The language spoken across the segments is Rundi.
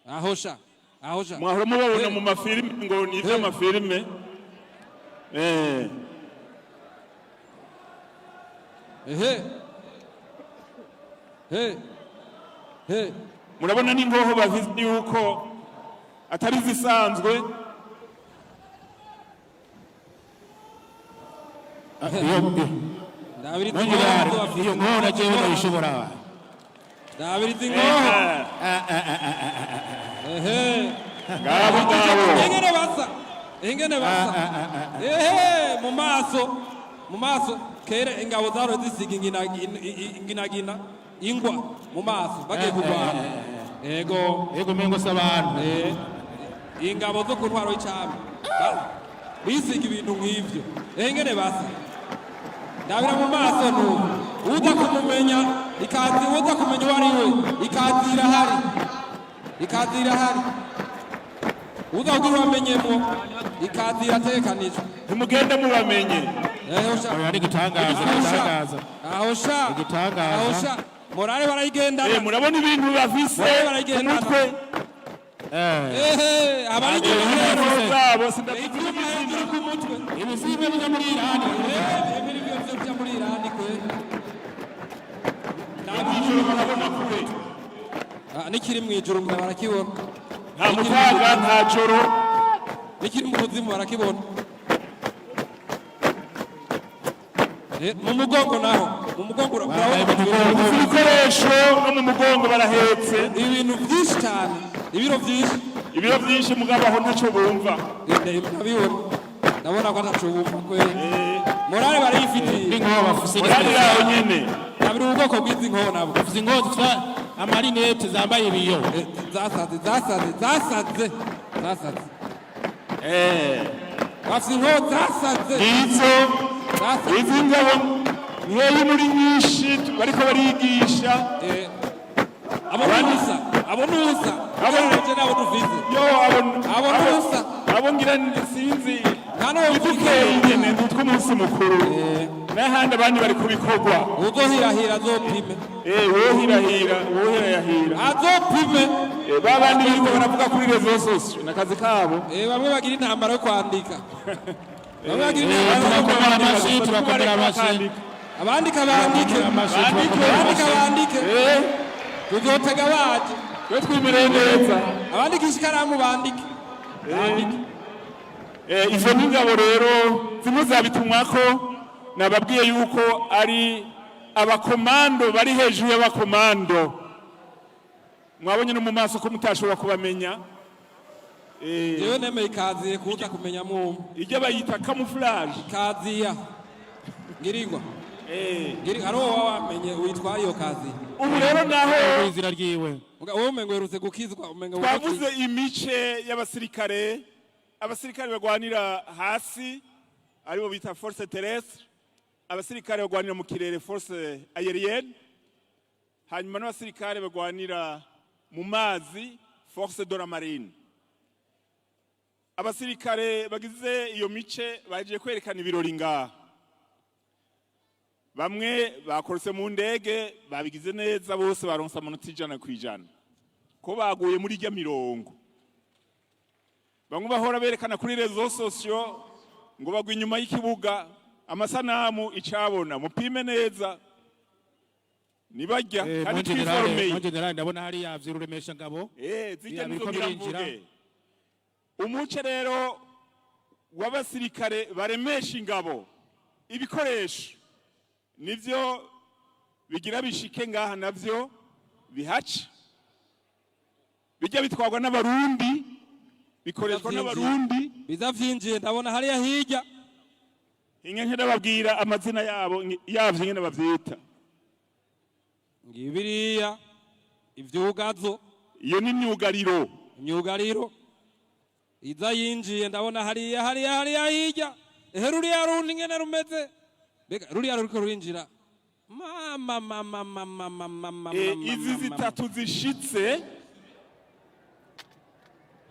Aho sha, aho sha. Mwahora mubabona mu mafilime ngo ni ivy'amafilime. Ehe, he he. Murabona n'ingoho bavuze yuko atari zisanzwe. Ndabiriza Nongera ingoho bafise. Iyo nkona jewe ndayishobora. Ndabiriza ingoho. Ehe. Ngabo ngabo. Ingene basa, ingene basa, ehe, mu maso, mu maso. Kera ingabo zaro zisiga inginagina, ingwa mu maso bagiye kurwana, ego. Yego, mengo se abantu. Ingabo zo ku ntwaro y'icami bisiga ibintu nk'ivyo. Ehe, ingene basa, ndabira mu maso nubu uza kumumenya ikazi, uza kumenya uwo ari we. Ikazi irahari, ikazi irahari, uza kugira ubamenyemwo, ikazi irategekanijwe. Ntimugende mubamenye. Ehe sha. Oya, ni igitangaza. Aho sha. Igitangaza. Aho sha. Igitangaza. Aho sha, morale barayigendana. Murabona ibintu bafise Morale ku barayigendana. mutwe. Ehe, abari inyuma rero. Ingoho zabo sindavuze. Ivyuma hejuru ku mutwe. Ibisimba bija muri Irani. Ibi ni byo byo muri Irani kwe. Ijoro barabona kure. Ah, nikiri mu ijuru ngo barakibona. Nta mutaga, nta joro. Nikiri mu kuzimu barakibona. Mu mugongo naho, mu mugongo urabona. Bafise ibikoresho no mu mugongo barahetse. Ibintu byinshi cyane, ibiro byinshi. Ibiro byinshi, mugabo aho ntacyo bumva. Ndabibona, ndabona ko ataco bumva kweli. Morale barayifitiye. N'inkoho bafise. Morale yaho nyene. Ndabira ubwoko bw'izi nkoho nabwo. Bafise inkoho zifise amarinete, zambaye ibiyo. Zasaze, zasaze, zasaze, zasaze. Bafise inkoho zasaze. Ngizo. Zasaze. Izi ngabo nkeyi muri nyinshi bariko barigisha. Abo nusa, abo nusa. Abo- Abo nabo dufise. Yo, abo. Abo nusa. Abo ngira sinzi. Nta n'uwo. Dukeye nyene nitw'umunsi mukuru, n'ahandi abandi bari kubikorwa. Uzohirahira azopime. Wohirahira, wohirahira. Azopime. Ba bandi biriko baravuga kuri réseaux sociaux n'akazi kabo. Bamwe bagira intambara yo kwandika, bamwe bagira intambara yo Turakomera kwandika. amashyi, turakomera amashyi. Abandika bandike. Amashyi. Bandike. Abandika bandike. Tuzotega baje. Twe twimereye neza. Abandikisha ikaramu bandike, bandike. Izo n'ingabo rero zimwe zabitumwako, nababwiye yuko ari abakomando bari hejuru y'abakomando. Mwabonye no mu maso ko mutashobora kubamenya. Jewe nemeye ikaziye kuza kumenya mwumwe. Ijya bayita camouflage. Kaziya ngirirwa ngiri hari uwo wamenye witwa iyo kaziya. Ubu rero naho Izina ryiwe. Wowe umengo uherutse gukizwa, umengo. Twavuze imice y'abasirikare: abasirikare bagwanira hasi aribo bita force terrestre, abasirikare bagwanira mu kirere, force aérienne, hanyuma n'abasirikare bagwanira mu mazi, force de la marine. Abasirikare bagize iyo mice bagiye kwerekana ibirori ngaha. Bamwe bakorotse mu ndege, babigize neza bose, baronse amanota 100% ko baguye muri irya mirongo. Bamwe bahora berekana kuri réseaux sociaux ngo bagwa inyuma y'ikibuga, amasanamu icabona, mupime neza nibajya kandi Mon général. twiformeye. Mon général, ndabona hariya vy'ururemesha ngabo. Zijya Biriya nizo biriko ngira birinjira. mvuge. Umuce rero w'abasirikare baremesha ingabo ibikoresho nivyo bigira bishike ngaha, navyo bihace, bijya bitwarwa n'Abarundi, bikoreshwa Biza vyinjiye. n'Abarundi. Biza vyinjiye, ndabona hariya hirya. Inge ndababwira amazina yabo yavyo ingene bavyita. Ngibiriya ivyugazo. Iyo ni myugariro. Imyugariro iza yinjiye, ndabona hariya, hariya, hariya hirya. Ehe, ruriya rundi ingene rumeze, mbega ruriya ruriko rurinjira, mama, mama, mama, mama, mama! Izi Mama. zitatu zishitse.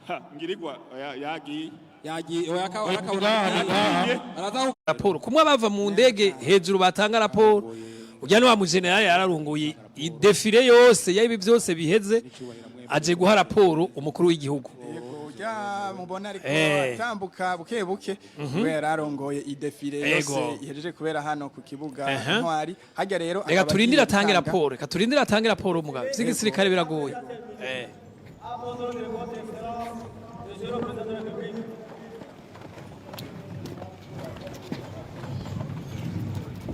Ha, ngirigwa oya, yagiye. Yagiye, oya, Ngaha, ngaha. araza. Raporo kumwe bava mu ndege hejuru batanga raporo, ujya ni wa mujenerali yararunguye idéfilé yose y'ibi byose biheze. Aje guha raporo umukuru w'igihugu. Yego, rya mubona ariko atambuka buke buke kubera arongoye i défilé yose ihejeje kubera hano ku kibuga Ntwari hajya rero. Reka Akaba turindire agiye atange gutanga- raporo, reka turindire atange raporo mugabo. Ivy'igisirikare biragoye. À vos ordres, Votre Excellence, Monsieur le Président de la République.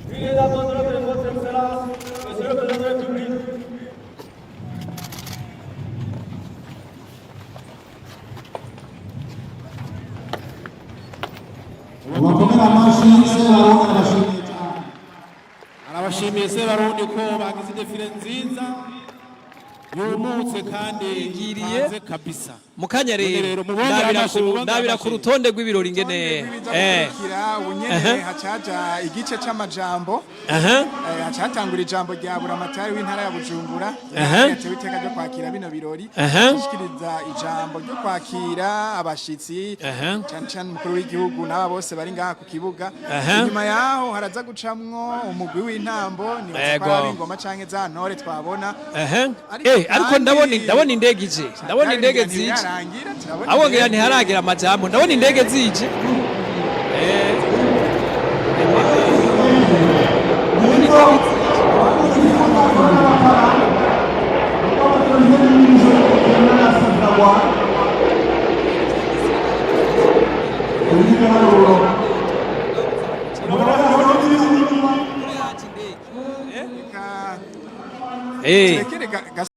Veuillez à vos ordres, Votre Excellence, Monsieur le Président de la République. Bakomera amashyi Sebarundi, arabashimiye cyane. Arabashimiye Sebarundi ko bagize défilé nziza yumutse kandi Igiriye. ipanze kabisa. Mu kanya rero Rero mubongere ndabira amashyi, mubongere ndabira ku amashyi. rutonde rw'ibirori ingene Biza gukurikira ubunyene, hacaja igice c'amajambo. Hacatangura ijambo rya buramatari w'intara ya Bujumbura, yatewe iteka ryo kwakira bino birori, ashikiriza ijambo ryo kwakira abashitsi, cane cane umukuru w'igihugu n'aba bose bari ngaha ku kibuga. Inyuma yaho haraza gucamwo umugwi w'intambo, nibaza ko ari ab'ingoma canke za ntore twabona. Ariko Ariko ndabona indege ije, ndabona indege zije. Ntibirarangira, turabona Abongera indege. ntiharagira amajambo, ndabona indege zije. Ndabona indege zije. Reka turekere.